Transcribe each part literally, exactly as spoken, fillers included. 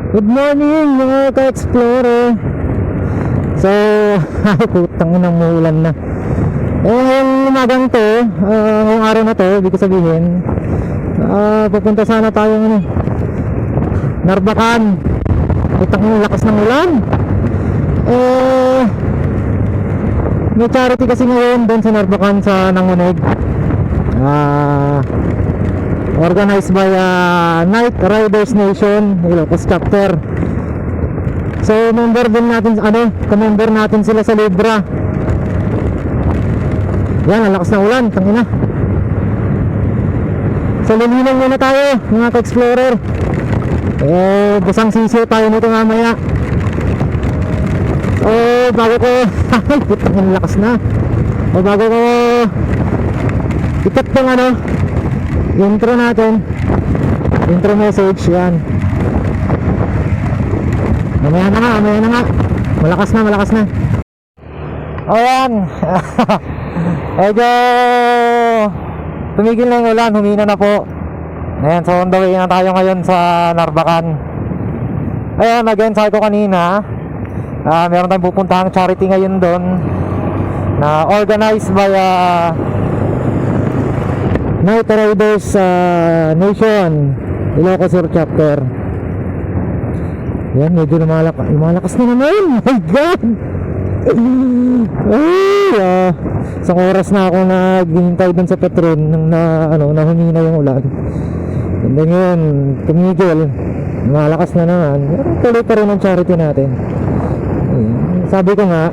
Good morning, mga ka-explorer. So, ay, putang ina, umuulan na. Eh, ngayong umagang to, ah, ngayong araw na to, ibig ko sabihin, ah, pupunta sana tayo, ano, Narbacan. Putang ina, lakas ng ulan. Eh, may charity kasi ngayon doon sa Narbacan, sa Nangoneg. Ah, organized by, ah, Night Riders Nation, Ilocos Chapter. So, member din natin, ano, ka-member natin sila sa Libra. Yan, ang lakas ng ulan, tangina. So, lilinang muna tayo, mga ka-explorer. Eh, busang sisiw tayo nito mamaya. So, bago ko, ay, putang ina, lakas na. O, bago ko i-cut yung, ano, intro natin. Intro message, yan. Mamaya na nga, mamaya na nga. Malakas na, malakas na. Ayan. Medyo tumigil na yung ulan, humina na po. Ayan, so on the way na tayo ngayon sa Narbacan. Ayan, again, sabi ko kanina, ah, meron tayong pupuntahang charity ngayon doon na organized by, ah, Night Riders, ah, Nation, Ilocos Sur Chapter. Yan, medyo lumalak-, lumalakas na naman. My God! Ay, ah, isang oras na ako naghihintay dun sa Petron nang na, ano, na humina yung ulan. And then ngayon, tumigil. Lumalakas na naman. Pero tuloy pa rin ang charity natin. Ayun. Sabi ko nga,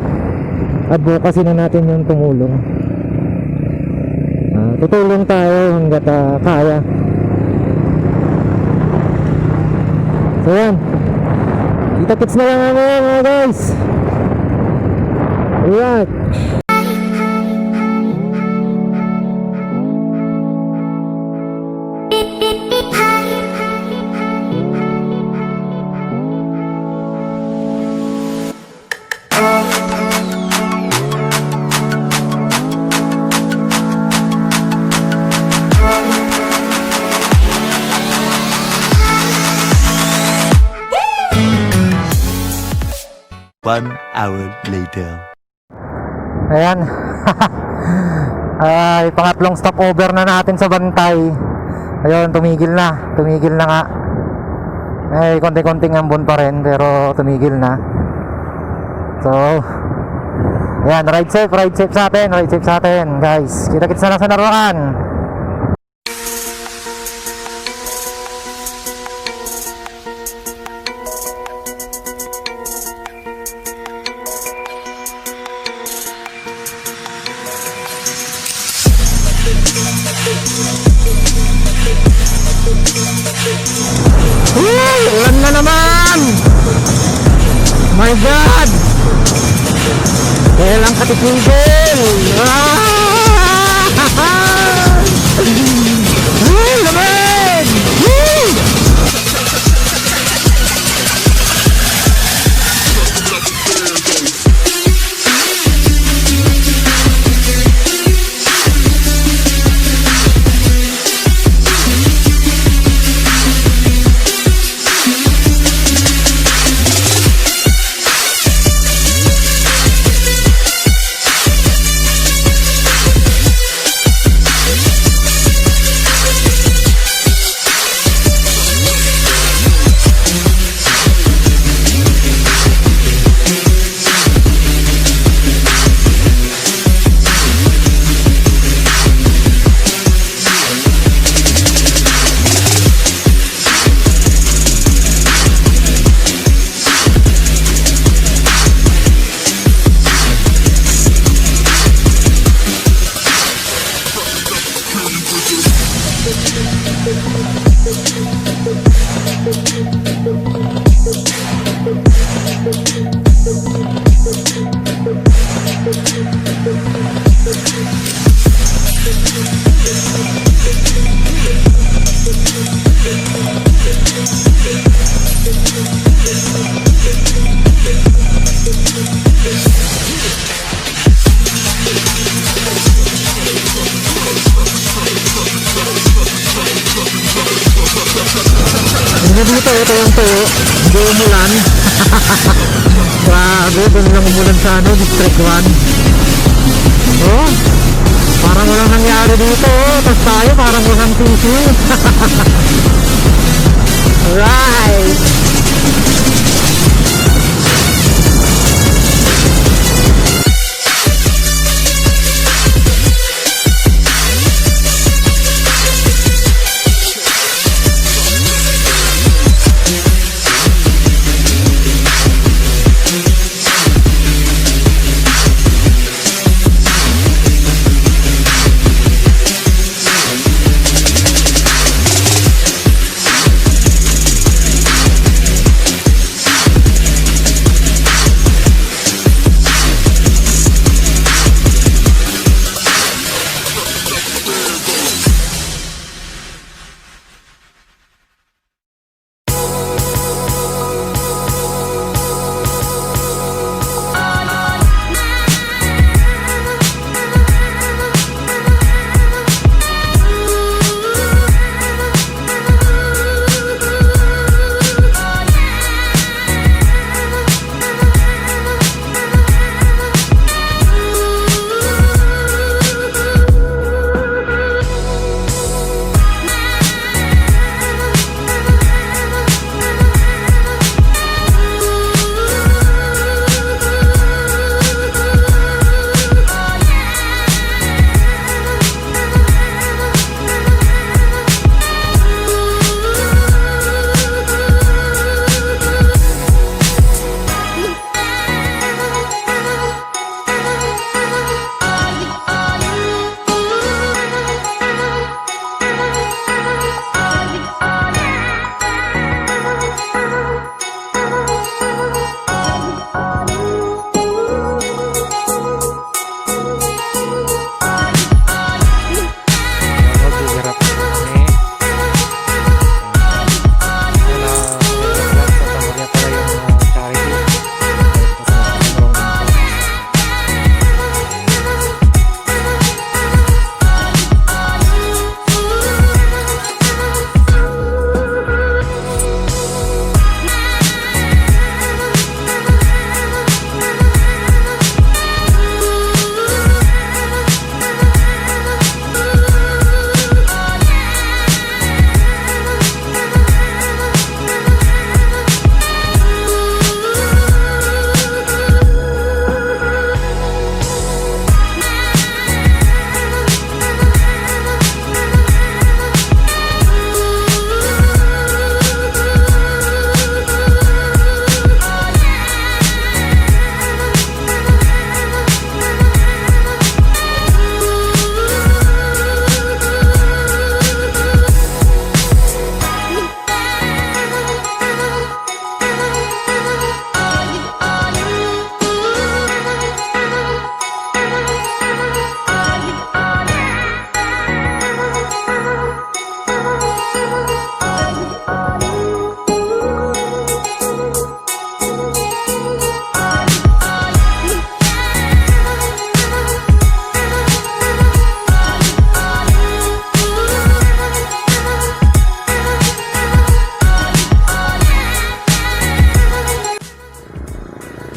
advocacy na natin yung tumulong. Ah, tutulong tayo hanggat, ah, kaya. So, yan. Kita-kits na lang mamaya, mga guys. Alright. One hour later. Ayan. Ay, pangatlong stopover na natin sa Bantay. Ayun, tumigil na. Tumigil na nga. Ay, konti-konting ambon pa rin, pero tumigil na. So, ayan, ride safe, ride safe sa atin, ride safe sa atin, guys. Kita-kits na lang sa Narbacan. Uy, ulan na naman! My God! Kaya lang katitigil! Ah! Uy, lamig! Woo! Ito, ito yung tuyo. Hindi umulan. Grabe, doon lang umulan sa ano, District one. Oh, parang walang nangyari dito, oh. Tapos tayo, parang walang sisi. Alright.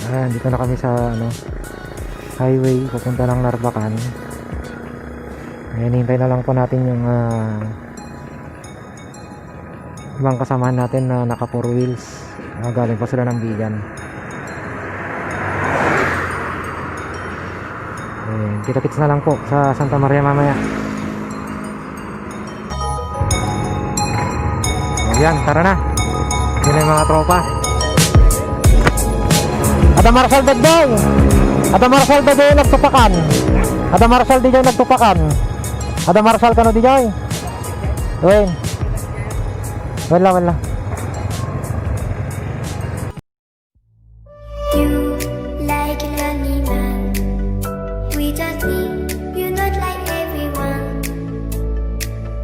Ayan, dito na kami sa, ano, highway papunta ng Narbacan. Ngayon, hintay na lang po natin yung, ah, ibang kasamahan natin na naka four wheels. Ah, galing pa sila ng Bigan. Eh, kita-kits na lang po sa Santa Maria mamaya. Ayan, tara na. Yun na yung mga tropa. Ada Marshal Bedboy. Ada Marshal Bedboy nagtupakan. Ada Marshal D J nagtupakan. Ada Marshal kano D J? Wait. Wala, wala. You like an animal. Without me, you're not like everyone.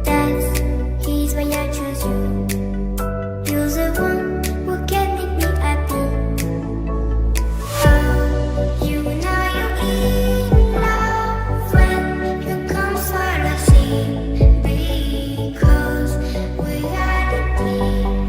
That's he's why I choose you. You're the one who can make me happy. Oh, you know you're in love when you come for the same, because we are the team.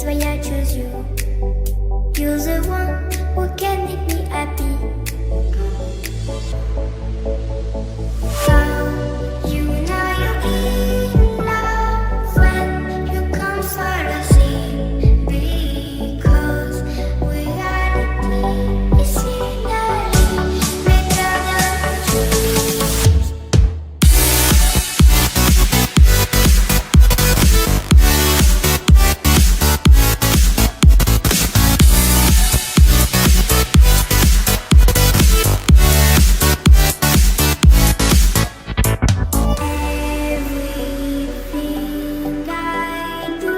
That's why I choose you. You're the one who can make me happy. How you know you're in love when you come for a sip? Because reality is scenery better than dreams. Everything I do,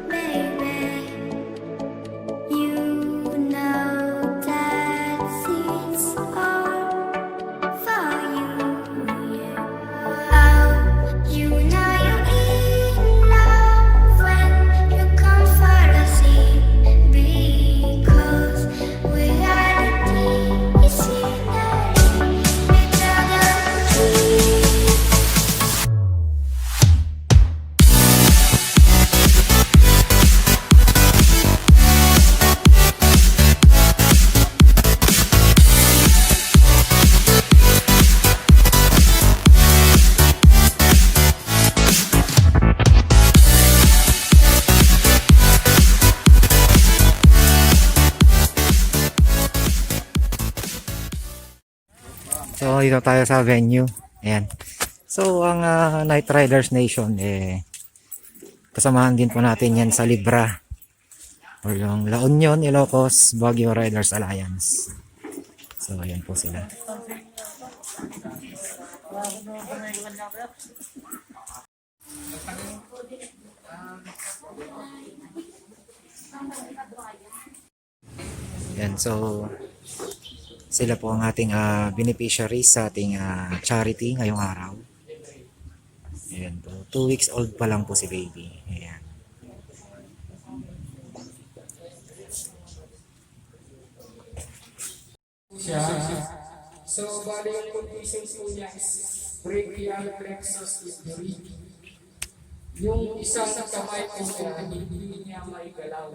baby, you know that it's all for you, yeah. Oh, you know you're in love when you come for a sip, because reality is scenery better than dreams. So, dito tayo sa venue. Ayan. So, ang, ah, Night Riders Nation, eh, kasamahan din po natin yan sa Libra. Or yung La Union, Ilocos, Baguio Riders Alliance. So, ayan po sila. Yan, so sila po ang ating, ah, beneficiaries sa ating, ah, charity ngayong araw. Ayan po, two weeks old pa lang po si baby. Ayan. Siya. So, bali yung condition po niya is brachial plexus injury. Yung isang kamay po niya, hindi niya maigalaw.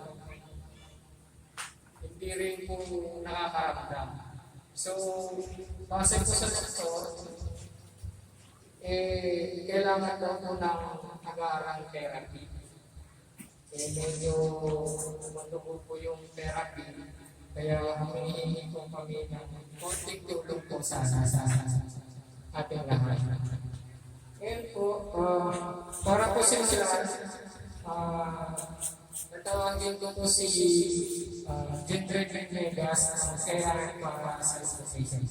Hindi rin po nakakaramdam. So, base po sa doktor, eh, kailangan daw po ng agarang therapy. Eh, medyo matubo po yung therapy. Kaya humihingi po kami ng konting tulong po sana sa ating lahat. Ngayon po, ah, para po simulan, ah, tatawagin ko po si, ah, Jendrick Venegas, ah, kailangan para sa association.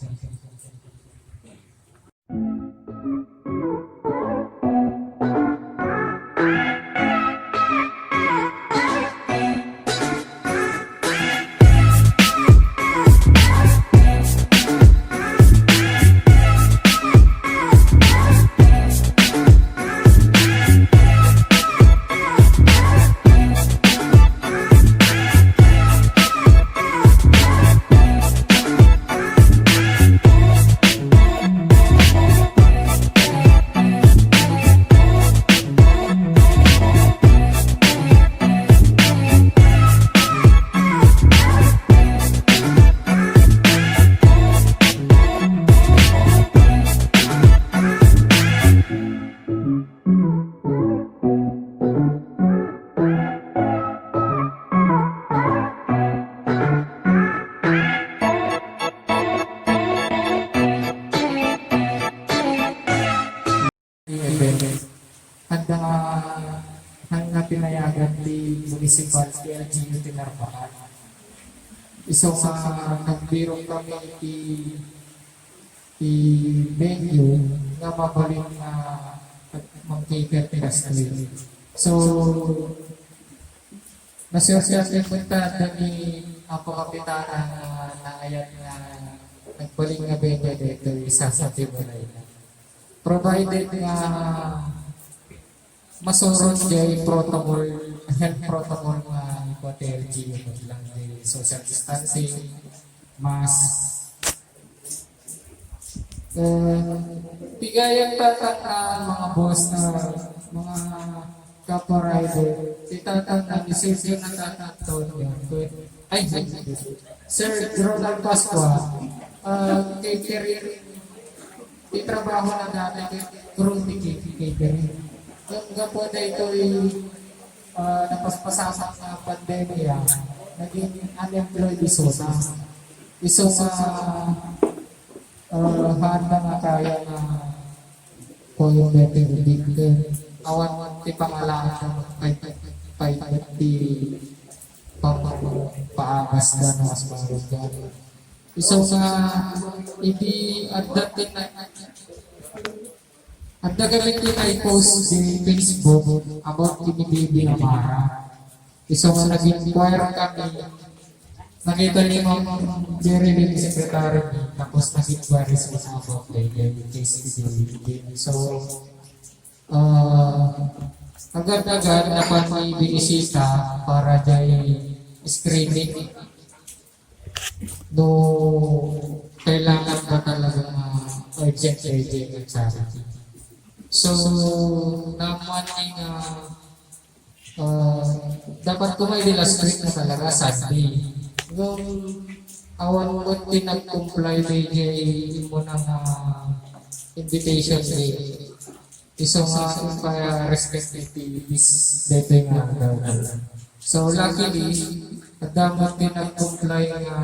Event. Handa nga, handa nga pinayagan ti Municipal T L G U ti Narbacan. Isu nga nagbirok kami iti, iti venue nga mabalin nga mangcater ti kastoy. So, nasuertian ti punta dagiti Apo Kapitana nga naayat nga nagbalin nga venue daytoy sa, sa Tiburay. Provided nga masurot jay protocol, health protocol nga iku ti L G U met lang, jay social distancing, mask. Eh, pigayan ta, ta, ta, mga boss, na mga Kaparider, ti tatang na ni Sir Jonathan Antonio. Ay, Sir Ronald Pascua. Ah, catering, ti trabaho na dati, crew ti catering. Ang gapu na ito ay, ah, napaspasamak na pandemya, naging unemployed iso na. Iso nga, ah, handa nga kaya na Coordinator Victor, awan ti pangalaanna pay, pay, pay, ti pang-, paagasda no mas malugan. Isu nga idi adda ti na-, adda kami ti nai-post di Facebook about ti ni Baby Amara. Isu nga nag-inquire kami, nakita ni Ma'am Jerilyn, secretary mi, tapos nag-inquire sa mga about the K C C. So, ah, agad-agad napan ni binisita para jay screening. No, kailangan ba talaga nga urgent, urgent nga charity? So, naman ni nga, ah, dapat ko may di last week na talaga, Sunday. Nung awan mo ti nag-comply, D J, mo na nga invitation day. Isu nga ipa-respect iti bis-, daytoy nga aldaw. So, luckily, adda met ti nag-comply nga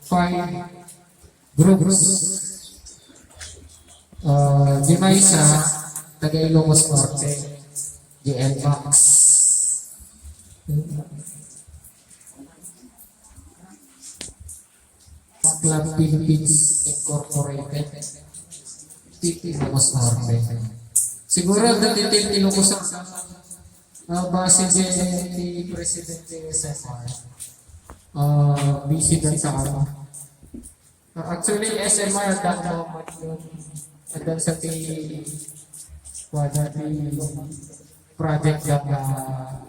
five groups. Ah, di maysa, taga Ilocos Norte, di L MAX. Club Philippines Incorporated, ti Ilocos Norte. Siguro, dati ti Ilocos Norte, ah, base di ti Presidente S M R. Ah, busy dan sa ano. Ah, actually, S M R, adda mo, adda sa ti, wala ti project lang na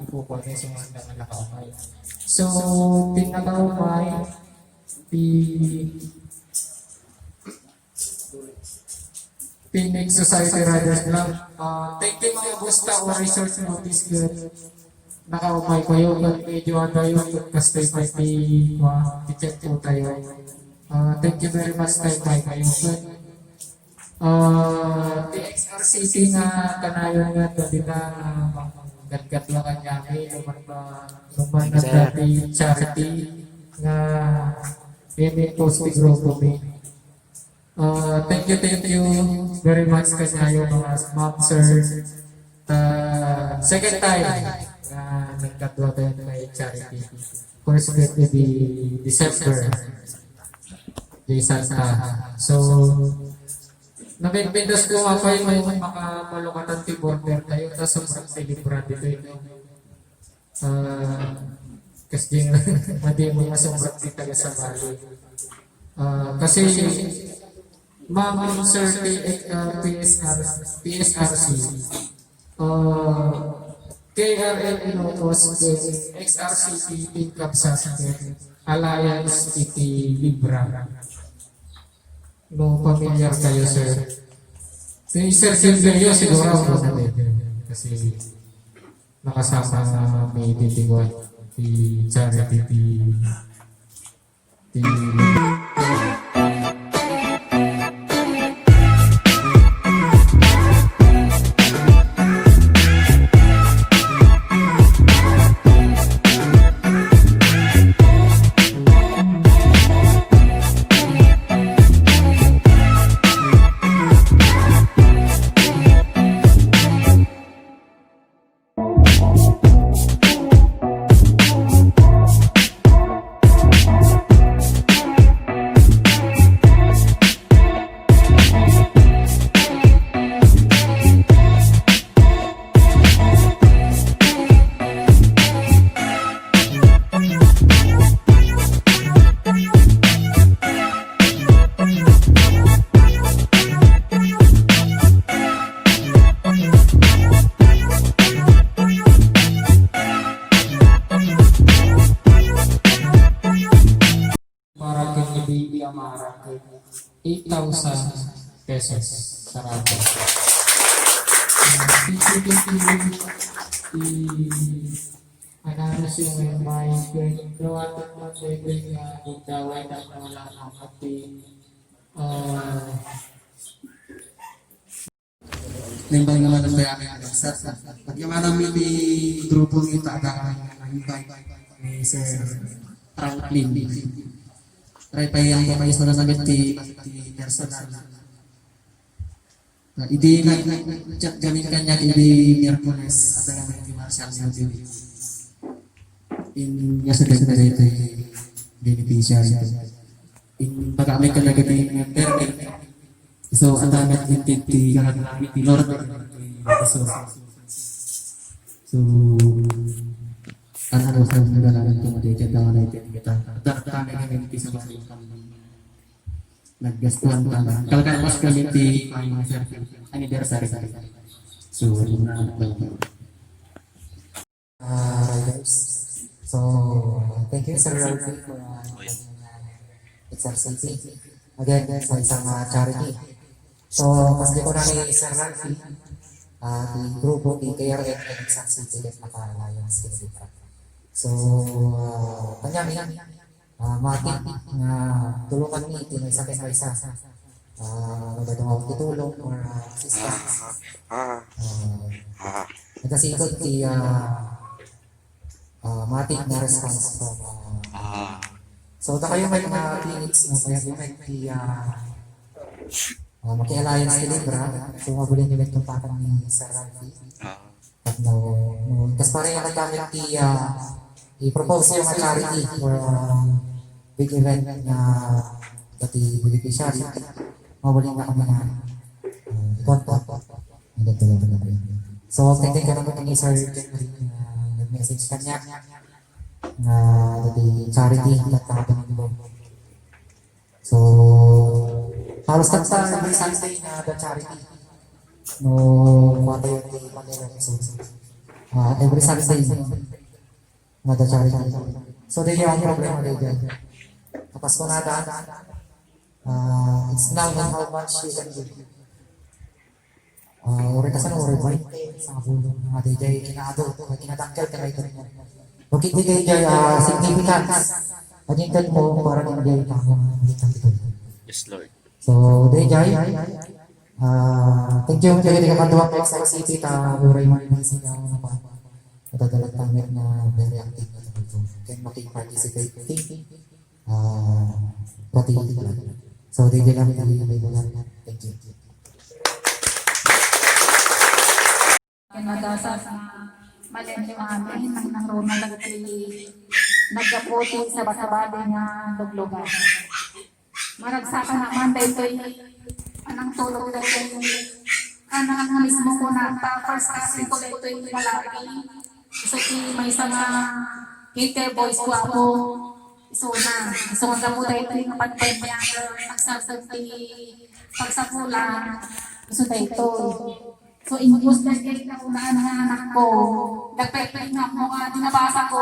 ipukuha ni sa mga nakaumay. So, ti nakaumay, ti Phoenix Society Riders Club. Ah, thank you, mga Busta o Resort Notice, ket nakaumay kayo, ket medyo adayo, ket kastoy pay ti, ah, ti chat po tayo. Ah, thank you very much, tayo pay kayo, ket, ah, ti X R C T nga kanayon nga, dati na, ah, manggatgat lang kanyami, naman na, naman na dati charity nga, ini post ti grupo mi. Ah, thank you, thank you very much kaniayo, mga ma'am, sir. Ta, second time nga nagkadua tayo kay charity. First birthday di December. Di Santa. So, napinpintas ko nga pa yung makamalukatan ti border tayo, tas sobrang celebrant dito yun. Ah, kasi madi mo nga sobrang ti taga Sabali. Ah, kasi, ma'am, sir, P-, ah, P S R, P S R C, ah, K R L Ilocos, X R C P, Team Kabsat, Alliance, iti Libra. No, familiar kayo, sir? Si Sir Silverio, siguro, ako na din. Kasi, nakasama mi iti ti kuan, ti charity, ti, ti Para kay ni Baby Amara, eight thousand pesos. Salamat. Thank you, thank you. Iti ananas yung may mayat, no, aton man daytoy nga gundaway, tapno wala nga mati. Ah, Naimbag nga man tayo amin ang sa pagyamanam iti grupo ni Tada, ang invite ni Sir Franklin. Try pa yang pa istorya sa ti, ti personal. Ah, idi nag-chat kami kanya idi Miyerkules, at ang ti Marshall Music. In, yesterday na dito, beneficiary. In, pag-amay ka na gati ng permit. So, ang dami ng intinti, ang dami ng Lord. So, so, ang ano sa mga dalan ko, mga dito, dalan na ito, kita. Ang dami ng intinti sa mga naggastuhan pa na. Kalkalpas kami ti financial anniversary. So, na, uh, riders. So, thank you, Sir Ralphie, for uh, inviting, uh, H R C P. Again, sa isang uh, charity. So, mas di ko na ni Sir Ralphie, uh, di grupo, di K R N, di H R C P, di Maka Alliance, di Libra. So, uh, kanya, ah, matik nga tulungan mi ti maysa ken maysa. Ah, magadungaw ti tulong or, ah, assistance. Ah, ah, ah, nagasigot ti, ah, ah, matik nga response from, ah, ah, so, dakayo met nga teammates, no, kaya met ti, ah, ah, maki-alliance ti Libra. So, mabalin nyo met kontakan ni Sir Ralphie. Ah. Tapno, no, kas para yung nagamit ti, ah, i-propose yung charity for, ah, big event na pati beneficiary, mabalin na kami na, ah, i-contact. And then, tuloy na kami. So, thank you naman ni Sir Jeffrey na nag-message kanya na pati charity, at mga So, halos tatta every Sunday nga adda charity. No, kuwatayo ti Manila. So, ah, every Sunday nga adda charity. So, di yung problema di dyan. Tapos kung nada, ah, it's now on how much you can give. Ah, uray kasano, uray baynte, sangabulong nga daydiay kinaadu, nga kinadakkel ti mayted mo. Bakit di daydiay, ah, significance? Agingted mo para di daydiay tao nga agingted mo. Yes, Lord. So, daydiay, ah, thank you, daydiay, kaduak ko sa city, ta uray man busy ka, ano pa. Nadadalag tamet nga very active nga tao. Ken makipag-participate. Ah, pati iti plan. So, daydiay lang iti may bulan. Thank you. Ken adasam nga malinyo amin, nang nangruna dagiti naggapu ti sabasabali nga luglugar. Maragsakan naman daytoy anang tulog daytoy. Anang mismo ko na, ta first cousin ko daytoy lalaki. So, ti maysa nga hater boys ko ako. Isuna, isu nga gapu daytoy nga pandemia, nagsagsaw ti pagsapulan, isu daytoy. So, imbes daytoy kaunaan nga anakko, nagpaypay nga ammo nga dinabasa ko,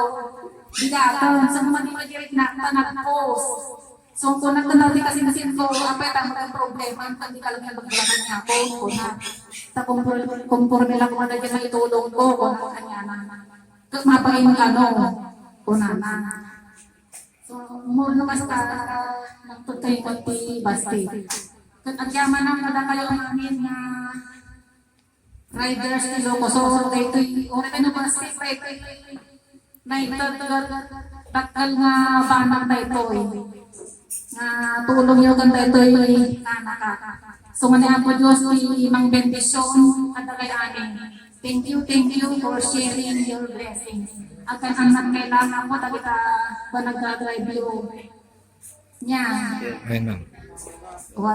bigaton, so, madi-, madirik na, ta nag-post. So, kung nagtanaw ti kasinsinko, apay ta, maging problema, pag di ka lang yung magdalakan nga ako, kuna, ta kumpor-, kumporme lang kung ano yung maitulong ko, kung ano kanya na. Ket mapain ano, kunana. So, umurno kasta, nagtutuy ko ti basket. Ket agyaman ang kadakayo amin nga riders ti Ilocos Sur, daytoy, uray no basket, daytoy, naited ket dakkel nga banag daytoy. Nga tulongyo ken daytoy, nanaka. So, nga ni Apo Dios ti mangbendision kadagay amin. Thank you, thank you for sharing your blessings. Agkan-annak kailangan mo, dagita banag nga drive you. Nya. Amen, ma'am.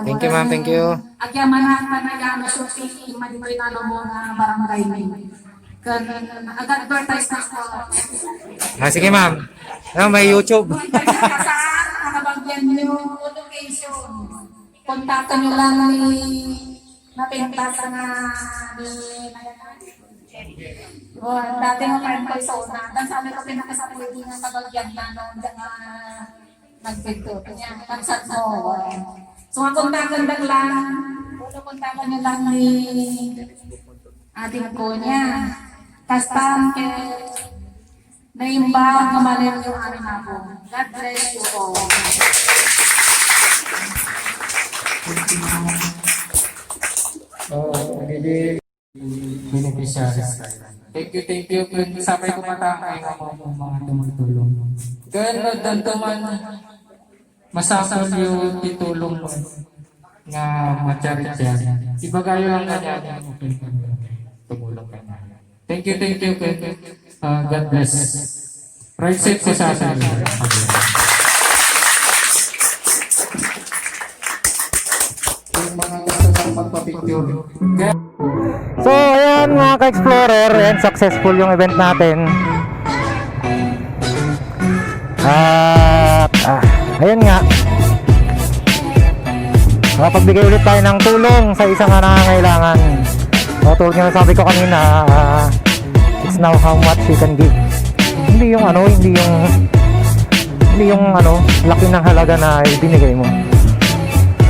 Thank you, ma'am. Thank you. Agyamanan, panagano, shooting, maditoy na mo nga barangay mi. Ken, ag-advertise na ko. Ah, sige, ma'am. Ah, may YouTube. Kung kayo kasaan, ang nabagyan nyo, location. Kontakan nyo lang ni napintas na ni, oh, dati mo friend ko, so, na, dan sabi ko, pinakasabi ko, di nga kabagyan na, no, di nga nagpinto. Kanya, pansat mo, oh. So, ang kontakan lang lang, ulo kontakan nyo lang ni ating ko niya. Kasta ket naimbag nga manen nga amin ako. God bless you all. Oh, nagiging beneficiaries. Thank you, thank you. Kun sapay ko mata, ay, mga, mga tumutulong. Kun danto man, masapul yo ti tulong mo nga ma-charity. Ibagayo lang kanya, tumulong kanya. Thank you, thank you, thank you. Uh, God bless. Ride safe po sa atin. Yung mga gusto nang magpa-picture. So, ayan, mga ka-explorer, ayan, successful yung event natin. At, ah, ayun nga. Makapagbigay ulit tayo ng tulong sa isang nangangailangan. O, tulad nga sabi ko kanina, ah, it's now how much you can give. Hindi yung ano, hindi yung, hindi yung ano, laki ng halaga na ibinigay mo.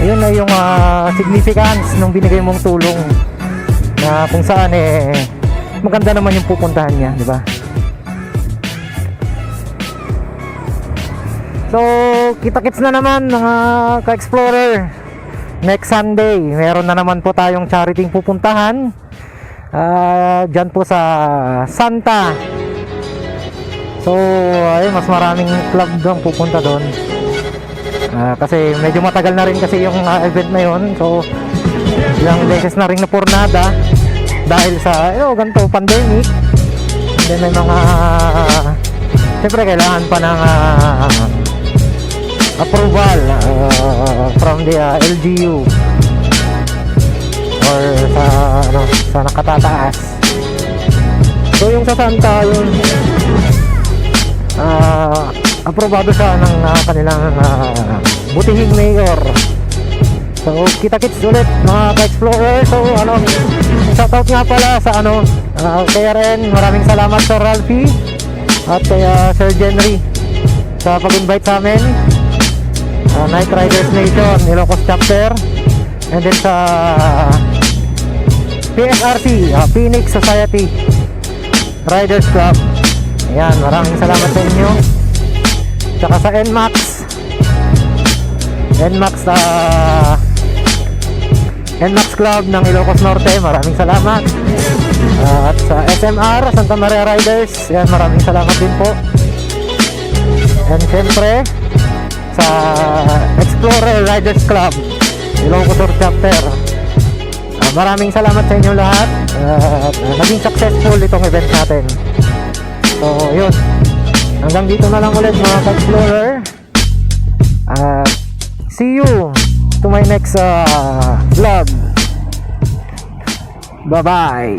Ayun na yung, ah, significance ng binigay mong tulong, na kung saan, eh, maganda naman yung pupuntahan niya, di ba? So, kita-kits na naman, mga ka-explorer. Next Sunday, meron na naman po tayong charity pupuntahan. Ah, dyan po sa Santa. So, ayun, mas maraming club doon pupunta doon. Ah, kasi medyo matagal na rin kasi yung, ah, event na yun. So, ilang beses na rin napurnada dahil sa, you know, ganito, pandemic. And then may mga, siyempre, kailangan pa ng, ah, approval, ah, from the, ah, L G U or sa, ano, sa nakatataas. So, yung sa Santa, yun, ah, aprobado siya ng, ah, kanilang, ah, butihing mayor. So, kita-kits ulit, mga ka-explorer. So, ano, shoutout nga pala sa, ano, ah, K R N. Maraming salamat, Sir Ralphie, at kay, ah, Sir Jenry sa pag-invite sa amin. Ah, Night Riders Nation, Ilocos Chapter. And then sa P S R C, ah, Phoenix Society Riders Club. Ayan, maraming salamat sa inyo. Tsaka sa N max. N max, ah, N max Club ng Ilocos Norte, maraming salamat. Ah, at sa S M R, Santa Maria Riders, yan, maraming salamat din po. And syempre, sa Explorer Riders Club, Ilocos Sur Chapter. Ah, maraming salamat sa inyong lahat. Ah, at, ah, naging successful itong event natin. So, yun. Hanggang dito na lang ulit, mga ka-explorer. Ah, see you to my next, ah, vlog. Bye-bye.